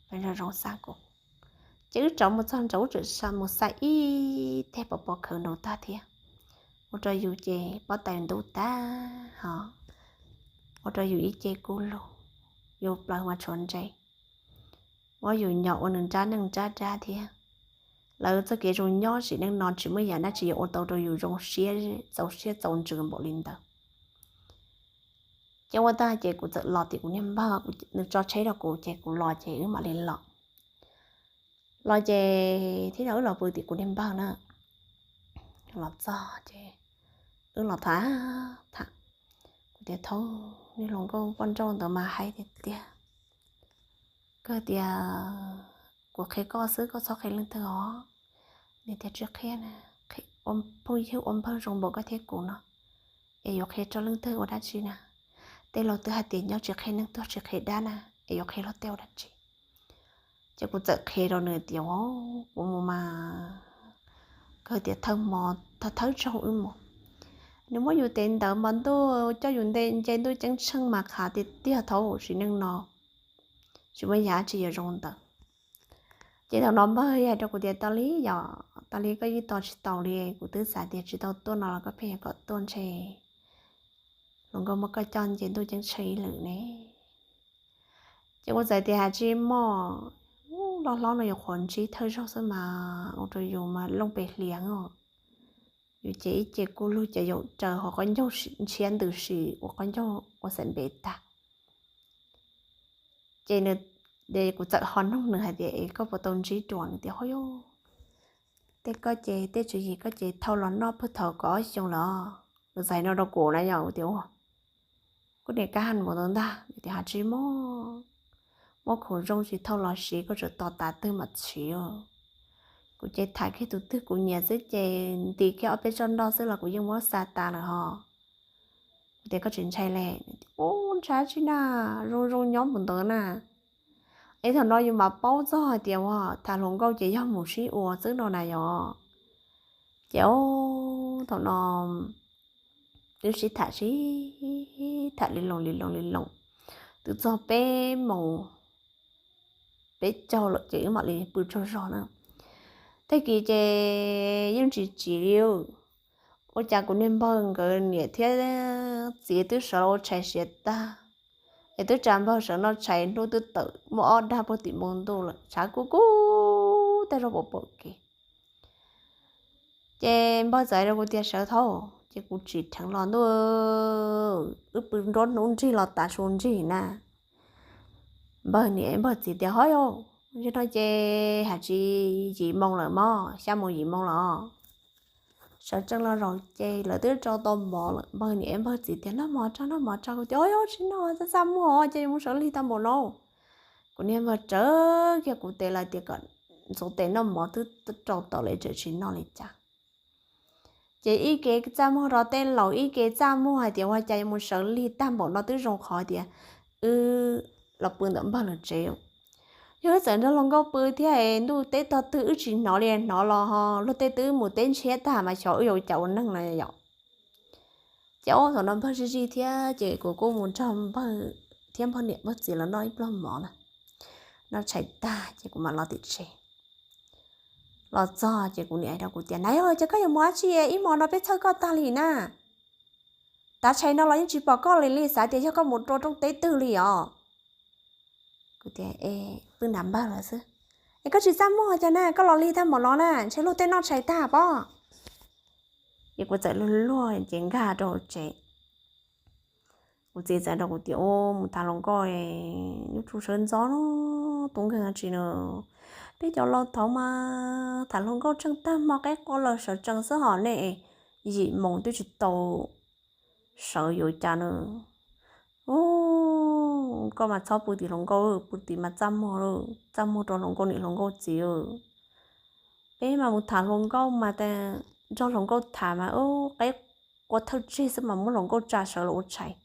pais nraum zoov xa kuv. Ces wb rov mus txog nraud wb txawm mus xa ib teg pos pos khawv nraud tag thiab, ua rau yus ces pob tw ntub tag hos, ua rau yus ib ce kub lug, yus plawv mas tshuav nres. Muab yus nyom ua nws nrab neej nrab dab thiab. Lawv txoj kev zoo nyob sim neej no tsis muaj yam dab tsi yuav ua tau rau yus zoo siab txaus siab txaus ntsws npaum li ntawd. Ces ua tag ces kuv txawm los tim kuv niag npawg, nws tso tsheb rau kuv ces kuv los ces wb mam li los. Los ces thiab no wb los pw tim kuv niag npawg na. Los txog ces wb los tham, tham, Tias thaum niag hluas nkauj poj nrauj ntawd mas hais tiag tiag, kawg tias kuv qhia koj xwb, koj txhob qhia leej twg os. Nws tias tsis qhia na, ua phooj ywg ua npawg zoo npaum koj thiab kuv no, es yuav qhia rau leej twg ua dab tsi na? Tej laus twb hais tias nyob tsis qhia neeg tuag tsis qhia dab na, es yuav qhia luag tej ua dab tsi? Ces kuv txawm qhia rau nws tias, kuv mus mas kawg tias thawj hmo, thawj thawj zaug wb mus, nws muab yus tes ntawd mas ntuj coj yus nce ntuj ceeb tsheej mas qhav tiag tiag thaum sim neej no, tsis muaj yam tsis yuav zoo ntawd. Ces thaum no npawg hais rau kuv tias, tau li yom, tau li koj yeej tos tsis taus li, kuv twb xav tias tsis tau tuaj no los koj pheej yuav kom tuaj ntshe hluas nkauj muab koj coj nce ntuj ceeb tsheej ib lwm ne. Ces kuv txawm tias, has tsis muaj, loj hlob no yuav qhuav ntsib thawj zaug xwb mas ua rau yus mas looj pes hlias os. Yus ces ib ce kuj lug ces yaum raws hauv qab ncaug ntshiab ntws si ua qab ncaug ua xaim npev tag. Ces nws, kuv txawm ho noog nws hais tias, es koj puas tau ntsib dua? Nws tias, ho yog, tej koj ces tej tswv yim koj ces thau los noj puag thaum kaum ob xyoo lawm os. Nws txawm hais no rau kuv na yom, kuv tias, ua, kuv niam kab haj mus tau ntag. Nws tias, has tsis muaj, muaj khoom zoo tsis thau los siv, koj tseem tos tav twg mam siv. Kuv ces tham kiag tus twg kuv nyiam xwb ces nti kiag ob peb tsob nroj xwb los kuv yeej muab xa tas lawm hos. Kuv tias, koj tsis ntshai li? Ub, ntshai tsi na, zoo zoo nyob mus ntawd na. Es thaum no yus mam paub txog hais tias ua tham hluas nkauj ces yog mus sib ua xwb no na yom. Ces thaum no wb sib tham sib tham li loo li loo li loo, twb txog peb moos, peb caug lawm ces wb mam li pw tsaug zog na. Tag kis ces yeej tsis tsim li, ua cas kuv niag npawg nkawd niam thiab txiv twb sawv los ua tshais siav tag, es twb tsa npawg sawv noj tshais, hnub twb tawm muaj ob dag puag tim npoo ntuj lawm, tshav kub kub tej zaug pom pom kev. Ces npawg txawm hais rau kuv tias, sawv thaum, ces kuv tsim dheev los ntuj, wb pw nruab hnub nrig los tav su nrig na. Npawg niam npawg txiv tias, ho yog no ces has tsis yim moo lawm mog, xya moo yim moo lawm. Sawv tsees los zaum ces lawv twb rau tau mov lawm. Npawg niam npawg txiv tias, noj mov tso, noj mov tso. Kuv tias, o yog tsis noj, txaj txaj muag ces yuav mus sawv lig tag npaum no. Kuv niag npawg rawv kiag kuv tes lawm tias kom ntxuav tes noj mov, twb rau tau lawm, tseem tsis noj li cas. Ces ib ke txaj muag rau tej laus, ib ke txaj muag hais tias ua cas yuav mus sawv lig tag npaum no, twb zoo qhov tias wb los pw ntawm npawg lawv tsev. Yog wb txawm nrog hluas nkauj pw thiab ntuj teb tog twg wb tsis hnov li, hnov los luag tej twb mus teb ntshiab tag mas xyov wb yuav ua cas ua neeg no yom. Ces ob thaum no npawg zij zij thiab ces kuv kuj mus nrog npawg thiab npawg niam npawg txiv los noj ib pluag mov na. Noj tshais tag ces kuv mam los tim tsev. Los txog ces kuv niam hais rau kuv tias, na yog ces koj yuav mus dab tsi, ib hmo no peb txhawj koj tag li na. Tav tshais no los yeej tsis pom koj li li, xav tias yog koj mus rau rooj teb twg li os. Kuv tias, e, pw nram npawg lawv xwb. Es koj tsis txaj muag cas na, koj los lig tag npaum no na, ntshe luag tej noj tshais tag pob. Ces kuv txawm luag luag ces nkag rau tsev. Kuv txiv txawm hais rau kuv tias, u, mus tham hluas nkauj, yuav tsum sawv ntxov no, tus nkeeg tsis no. Peb cov laus thaud mas tham hluas nkauj tsheej tag hmo qaib qua los sawv tsees xwb hos nej, yim moos twb tsis tau sawv yuav cas no. U, koj mas txhob pw tim hluas nkauj, pw tim mas txaj muag, txaj muag rau hluas nkauj niam hluas nkauj txiv. Peb mas mus tham hluas nkauj mas nrog hluas nkauj tham mas qaib qua thawj tsig xwb mas muab hluas nkauj tsa sawv los ua tshais,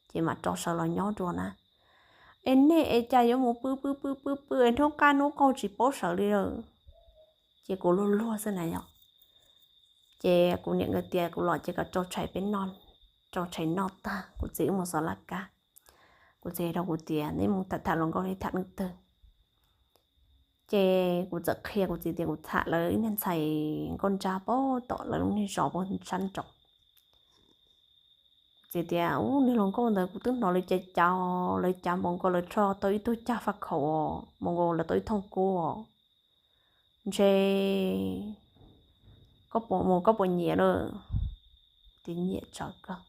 ces mam rov sawv los nyob dua na. Es nej es cas yuav mus pw pw pw pw pw es hnub qab hnub qaug tsis paub sawv li lawm. Ces kuv luag luag xwb na yom. Ces kuv niam nkawd tias kuv los ces kom rau tshais peb noj, rau tshais noj tag kuv txiv wb mus xov laj kab. Kuv txiv hais rau kuv tias, neb mus tham tham hluas nkauj, neb tham leej twg? Ces kuv txawm qhia kuv txiv tias kuv tham lawv ib niag ntxhais nkauj nrab puag tom lawv lub niag zos puag sab nraud. Kuv txiv tias, u, niag hluas nkauj ntawd kuv twb hnov lawv cav cav, lawv cav npaum nkaus lawv rho tau ib tug cag faj khaum, npaum nkaus lawv tau ib thooj kub. Ntshe koj puas mus, koj puas nyiam lawm? Tias nyiam tsawv kawg.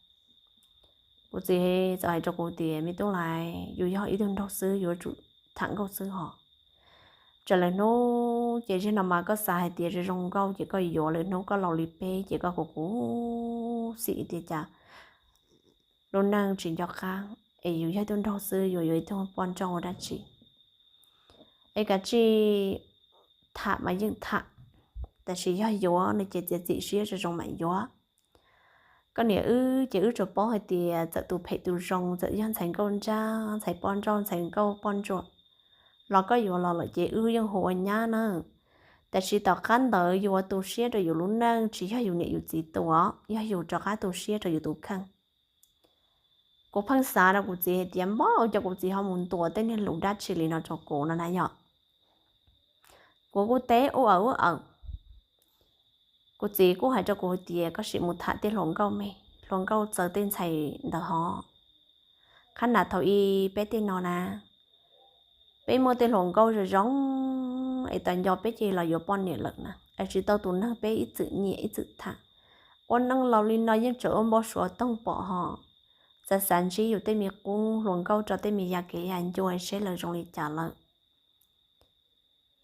Kuv txiv txawm hais rau kuv tias, me tub lais, yus yog ib tug nraug xwb yuav tsum tham nkauj xwb hos. Tsam lwm hnub ces zaum no mas koj xav hais tias zoo zoo nkauj ces koj yuav, lwm hnub koj laus li peb ces koj kuv kuv xim tias cas lub neej tsis nco qab, es yus yog ib tug nraug xwb yuav yuav ib tug poj nrauj ua dab tsi? Es kav tsij tham mas yeej tham, tab sis yog yuav no ces txiav txim siab zoo zoo mam yuav. Koj niam wb ces wb tsuas paub hais tias txawm tus phem tus zoo, txawm yog ntxhais nkauj nrauj, ntxhais poj nrauj, ntxhais nkauj poj ntsuam los koj yuav los lawm ces wb yeej hu ua nyab na. Tab sis tom qab ntawd yus ua tu siab rau yus lub neej tsis yog yus niam yus txiv tus, yog yus rov qab tu siab rau yus tus kheej. Kuv pheej xav rau kuv txiv hais tias npab ua cas kuv txiv ho mus ntuas tej niag lus dab tsi li no rau kuv no na yom. Kuv kuj teb ub aws ub aws. Kuv txiv kuj hais rau kuv hais tias koj sim mus tham tej hluas nkauj me, hluas nkauj txawv tej ntxhais ntawd hov. Qhab nas thaum ub peb tej no na, peb muaj tej hluas nkauj zoo zoo es tas nco peb ces los yuav poj niam lawm na, es tsis tau tus neeg peb ib txwm nyiam ib txwm tham. Ua neej laus li no yeej tseem ua npau suav toog pom hov. Xav xav ntsib yus tej me qub hluas nkauj rau tej me yam kev yam ncua seb lawv zoo li cas lawm.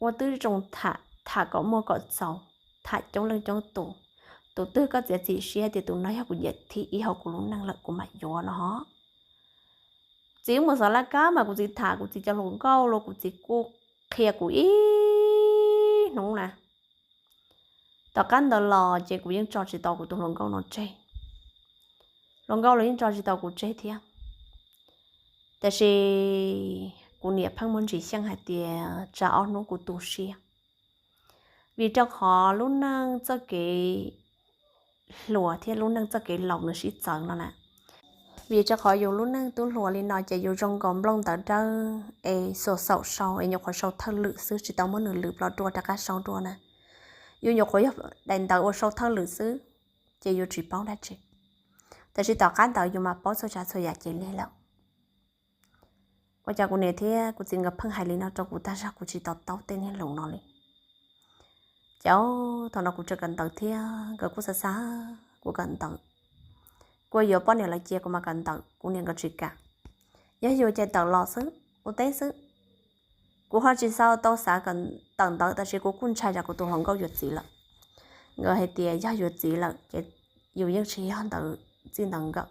Ua twb zoo tham, tham kom muaj kom txaus, tham coob leej coob tus. Tus twg koj txiav txim siab tias tus no yog kuv yam thib ib hauv kuv lub neej lawm kuv mam yuav no hov. Txiv mus xav laj kab mas kuv txiv tham kuv txiv cov hluas nkauj los kuv txiv kuj qhia kuv ib hnub na. Tom qab ntawd los ces kuv yeej tso tsis tau kuv tus hluas nkauj no tseg. Hluas nkauj los yeej tso tsis tau kuv tseg thiab. Tab sis kuv niam pheej muaj ntsis xyeej hais tias tsam ob hnub kuv tu siab, vim rau qhov lub neej txoj kev hluas thiab lub neej txoj kev laus nws sib txawv no na. Vim rau qhov yus lub neej tub hluas li no ces yus zoo nkaus nplooj ntawv dawb es xuas xaum sau es nyuam qhuav sau thawj lwm xwb tsis tau muab nws lwm plho dua rov qab sau dua na. Yus nyuam qhuav yog daim ntawv uas sau thawj lwm xwb, ces yus tsis paub dab tsi. Tab sis tom qab ntawd yus mas paub txhua tsav txhua yam ces li lawm. Ua cas kuv niam thiab kuv txiv nkawd pheej hais li no rau kuv tag zog kuv tsis to taub tej niag lus no li. Ces thaum no kuv tseem kawm ntawv thiab nkawd kuj xav xav kuv kawm ntawv. Kuv yuav poj niam lawv cia kuv mas kawm ntawv kuv niam nkawd tsis kam. Yog yus ces tawm los xwb ua teb xwb. Kuv ho tsis xav tau xav kawm ntawv tab sis kuv kuj ntshai tsam kuv tus hluas nkauj yuav txiv lawm. Nkawd hais tias yog yuav txiv lawm ces yus yeej tsis yog ntawd txij ntawd nkawm.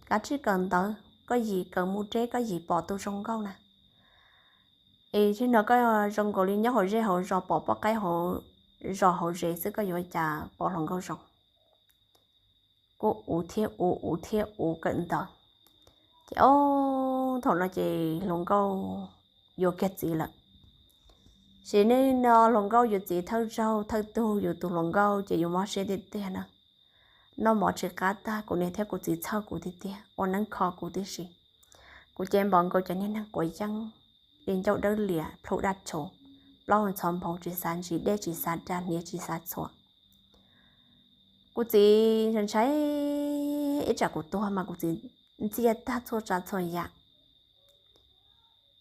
Kav tsij kawm ntawv, koj yim kawm mus deb koj yim pom tus zoo nkauj na. Es tsis no koj zoo nkaus li nyob hauv zej hauv zos pom poj qaib hauv zos hauv zes xwb koj yuav ua cas pom hluas nkauj zoo. Kuj ua thiab ua, ua thiab ua kawm ntawv. Ces o, thaum no ces hluas nkauj yuav kiag txiv lawm. Sim neej no hluas nkauj yuav txiv thawj zaug thawj tug yus tus hluas nkauj ces yus mob siab tiag tiag na. Noj mov tsis qab tag kuv niam thiab kuv txiv txhawj kuv tiag tiag ua neeb kho kuv tib si. Kuv ces npaum nkaus cov niag neeg quav yeeb, li ncauj dawb lias plhu daj tshuv, plaub hau ntxhov nphoo tsis xav ntsis dej tsis xav da hniav tsis xav txhua. Kuv txiv ntshai ntshai ib tsam kuv tuag mas kuv txiv ntxias tag txhua tsav txhua yam.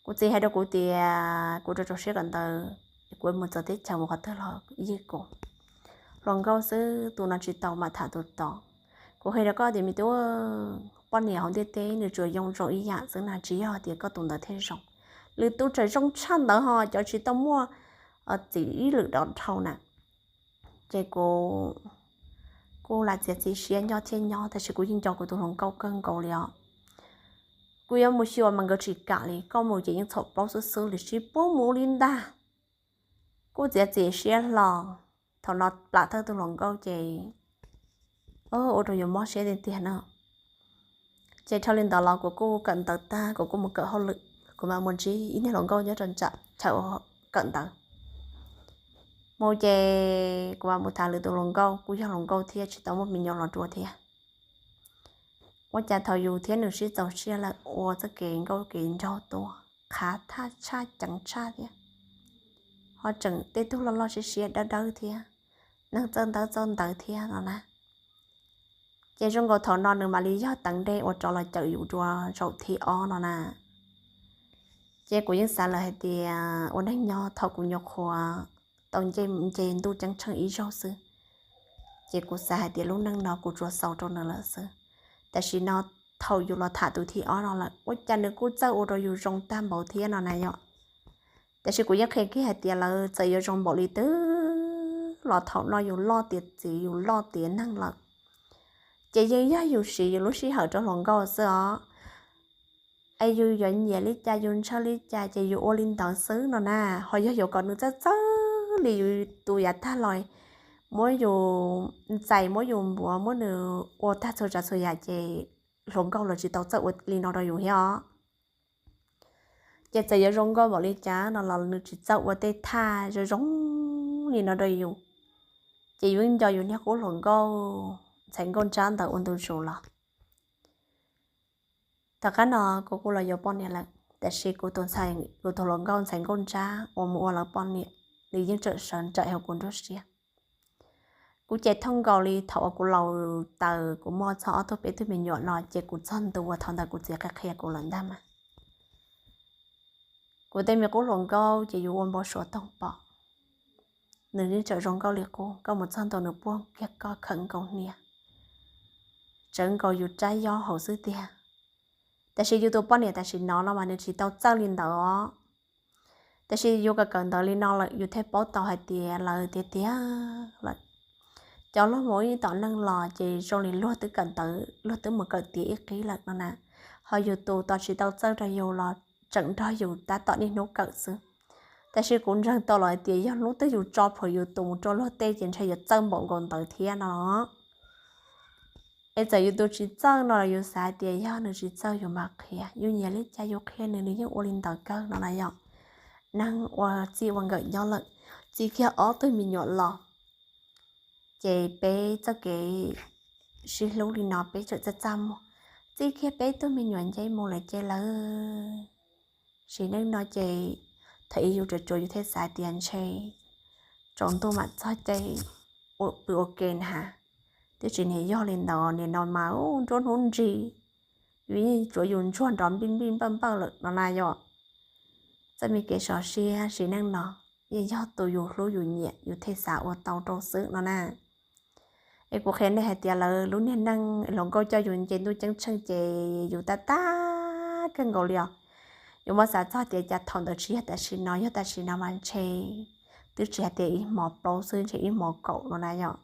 Kuv txiv hais rau kuv tias kuv rau rau siab kawm ntawv, kuv mus txog teb chaws mus qhov twg los yig kuv. Hluas nkauj xwb tus no tsis tau mam tham tus tod. Kuv hais rau koj tias me tub, poj niam hauv ntiaj teb nws tsuas yoo zoo ib yam xwb na tsis yog tias koj tus ntawd thiaj zoo. Lwm tus tseem zoo tshaj ntawd ho cov tsis tau muaj txiv ib lwm dov dhau na. Ces kuv kuj lam txiav txim siab nyob thiab nyob tab sis kuv yeej nco kuv tus hluas nkauj kawg nkaus li os. Kuv yuav mus xyuas mas nkawd tsis kam li, koj mus ces yeej txhaum plaub xwb xwb li, tsis pub mus li ntag. Kuj txiav txim siab hlo, thaum no plam thawj tus hluas nkauj ces ua rau yus mob siab tiag tiag na. Ces dhau li ntawd los kuv kuj kawm ntawv tag kuv kuj mus kawm hauj lwm, kuv mam mus ntsib ib niag hluas nkauj nyob rau nram chaw kawm ntawv. Mus ces kuv mam mus tham lwm tus hluas nkauj, kuj yog hluas nkauj thiab tsis tau muaj me nyuam los dua thiab. Ua cas thaum yus thiab nws sib txaus siab lawm ua txoj kev nkauj kev nraug tuaj, qhav thaj tshaj ceev tshaj thiab, ho tseem tej tug loj loj siab siab dawb dawb thiab, neeg txawj ntawv txawj ntawv thiab no na. Ces zoo nkaus thaum no nws mam li yog teev dej ua rov los cawm yus dua zaum thib ob no na. Ces kuv yeej xav lawm hais tias ua neej nyob thaum kuv nyuam qhuav tau nce ntuj ceeb tsheej ib zaug xwb, ces kuv xav hais tias lub neej no kuv tsuas xaus rau nws lawm xwb. Tam sim no thaum yus los tham tus thib ob no lawm ua cas nws kuj txawj ua rau yus zoo tag npaum thiab no na yom. Tab sis kuv yeej qhia kiag hais tias lawv txawm yuav zoo npaum li twg los thaum no yus loj tiav txiv yus loj tiav neeg lawm, Ces yeej yog yus siv yus lub sij hawm rau hluas nkauj xwb os. Es yus yuav nyiam li cas yus ntshaw li cas ces yus ua li ntawd xwb no na. Ho yog yuav kom nws txawj txawj li yus tus yav tag los, muab yus ntxais, muab yus npuav, muab nws ua tag txhua tsav txhua yam ces hluas nkauj los tsis tau txawj ua li no rau yus thiab os. Ces txawm yuav zoo nkauj npaum li cas no los nws tsis txawj ua tej thaj zoo zoo li no rau yus, ces yus nco yus niag qub hluas nkauj ntxhais nkauj ntsab ntawd ua ntu zus los. Tom qab no kuv kuj los yuav poj niam lawm, tab sis kuv tus hluas nkauj ntxhais nkauj ntsab uas mus ua lawv poj niam, nws yeej tseem sawv nraim hauv kuv nruab siab. Kuv ces thooj nkaus li thaum uas kuv laus taws kuv muaj txog ob tug peb tug me nyuam no ces kuv txog ntua thaum ntawd kuv txiv qhia qhia kuv lawm ntag mas. Kuv tej me qub hluas nkauj ces yus ua npau suav toog pom, nws yeej tseem zoo nkauj li qub, koj mus txog ntua nws puag kiag koj khawm nkaus hniav, tsawv nkaus yus rab yob hauv xwb tiag. Tab sis yus tus poj niam tam sim no no mas nws tsis tau txawj li ntawd os. Tab sis yus kawm kawm ntawv li no lawm yus thiaj paub tau hais tias lawv tiag tiag lawm. Cov luag mus ib tom neej los ces zoo li luag twb kawm ntawv, luag twb mus kawm tiav ib qib lawm no na. Ho yus tus tos tsis tau txawj rau yus los tseem nrog yus tab tom niaj hnub kawm xwb. Tab sis kuv ntseeg tau los hais tias yog hnub twg yus tso plhuav yus tus mus rau luag tej ces ntshe yuav txawj npaum nkaus ntawd thiab no. Es txawm yus tus tsis txawj no los yus xav hais tias yog nws tsis txawj yus mam qhia, yus nyiam li cas yus qhia nws, nws yeej ua li ntawd kawg no na yom. Neeg ua txij ua nkawm nyob lawm, txij kiag ob tug me nyuam los, ces peb txoj kev sib hlub li no peb tseem txaj txaj muag. Txij kiag peb tug me nyuam nce mus lawm ces lawv sim neej no ces thaum ub yus tsuas tsuas yus thiaj xav tias ntshe tsaus ntuj mam txog caij ua pw ua ke na has. Twb tsis niaj yog li ntawd, nim no mas nruab hnub nrig, yus yeej tsuav yus ntsuag nrov npij npij npawj npawj lawm no na yom. Txoj me kev sov siab sim neej no yeej yog tus yus hlub yus nyiam yus thiaj xav ua tau rau xwb no na. Es kuv qhia nej hais tias lawv lub niag neej hluas nkauj coj yus nce ntuj ceeb tsheej ces yus tab tab kawg nkaus li os. Yus muab xav txog tias cas thaum ntawd tsis yog tam sim no, yog tam sim no mas ntshe twb tsis hais tias ib hmos plaub xwb, ntshe ib hmos kaum no na yom.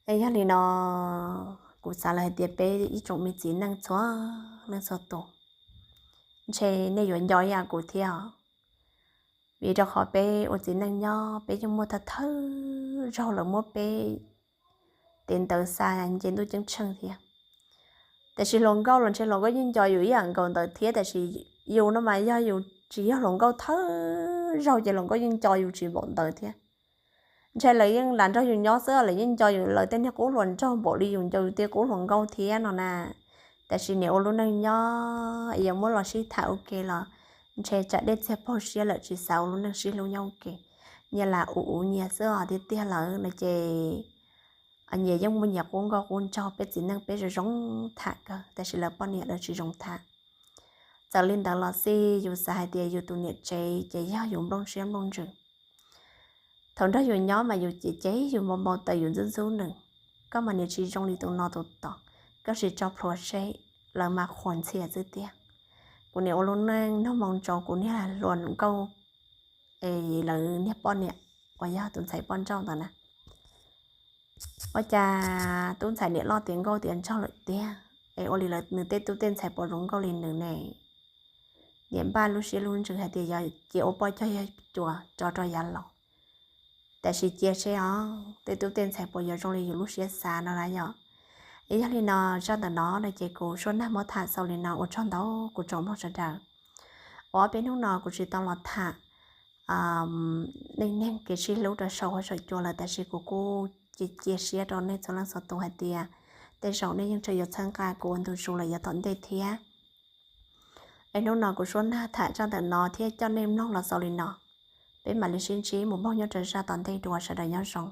Es yog li no kuv xav lawm hais tias peb ib tsoom me txiv neej txhua leej txhua tus, ntshe nej yuav nco ib yam kuv thiab os. Vim rau qhov peb ua txiv neej nyob peb yeej muaj thawj thawj zaug lawv muab peb tes ntawd xa nce ntuj ceeb tsheej thiab. Tab sis hluas nkauj los ntshe hluas nkauj yeej nco yus ib yam nkaus ntawd thiab, tab sis yus no mas yog yus tsis yog hluas nkauj thawj zaug ces hluas nkauj yeej nco yus tsis npaum ntawd thiab. Ntshe lawv yeej lam nrog yus nyob xwb, lawv yeej nco yus, lawv tej niag qub hluas nraug npaum li yus nco yus tej qub hluas nkauj thiab no na. Tab sis niaj ua lub neej nyob es yuav muab los sib tham ua ke los ntshe tsam dej txiag paug siab lawm tsis xav ua lub neej sib hlub nyob ua ke. Nyias lam ua ua nyias xwb os, tiag tiag lawm no ces nyias yeej muaj nyias qub nkauj qub nraug, peb txiv neej peb zoo zoo tham kawg, tab sis lawv poj niam lawv tsis zoo tham. Txawm li ntawd los xij yus xav hais tias yus tus niam tsev ces yog yus nplooj siab nplooj ntsws. Thaum nrog yus nyob mas yus cem cem yus, npau npau taws yus, ntxub ntxub nws. Koj mas niam tsis zoo li tus no tus tod, koj sim tso plhuav seb, lawv mas qhuas ntxhias xwb tiag. Kuv niam ua lub neej nug moo ntsaus kuv niag hluas nkauj es lawv niag poj niam uas yog tus ntxhais poj nrauj ntawd na. Ua cas tub ntxhais niam loj tiav nkauj tiav nraug lawm tiag, es ua li lawv nws tej tub tej ntxhais puas zoo nkauj li nws ne? Niam npaj lub siab lub ntsws hais tias yog cia ua poj cog yog cua tso rau yav laus. Tab sis cia seb os, tej tub tej ntxhais puas yuav zoo li yus lub siab xav no na yom. Es yog li no, zaj ntawm no no ces kuv Suab Nag muab tham xaus li no, ua tsaug ntau kuv tsoom mloog sawv daws. Ua ob peb hnub no kuv tsis tau los tham neej neeg kev sib hlub rau saum huab saum cua lawm, tab sis kuv kuj cia cia siab rau nej txhua leej txhua tus hais tias tej zaum nej yeej tseem yuav txhawb nqa kuv ua ntu zus lawm yav tom ntej thiab. Es hnub no kuv Suab Nag tham zaj ntawm no thiab coj nej mloog los xaus li no. Peb mam li sib ntsib mus mloog nyob rau zaj tom ntej dua, sawv daws nyob zoo.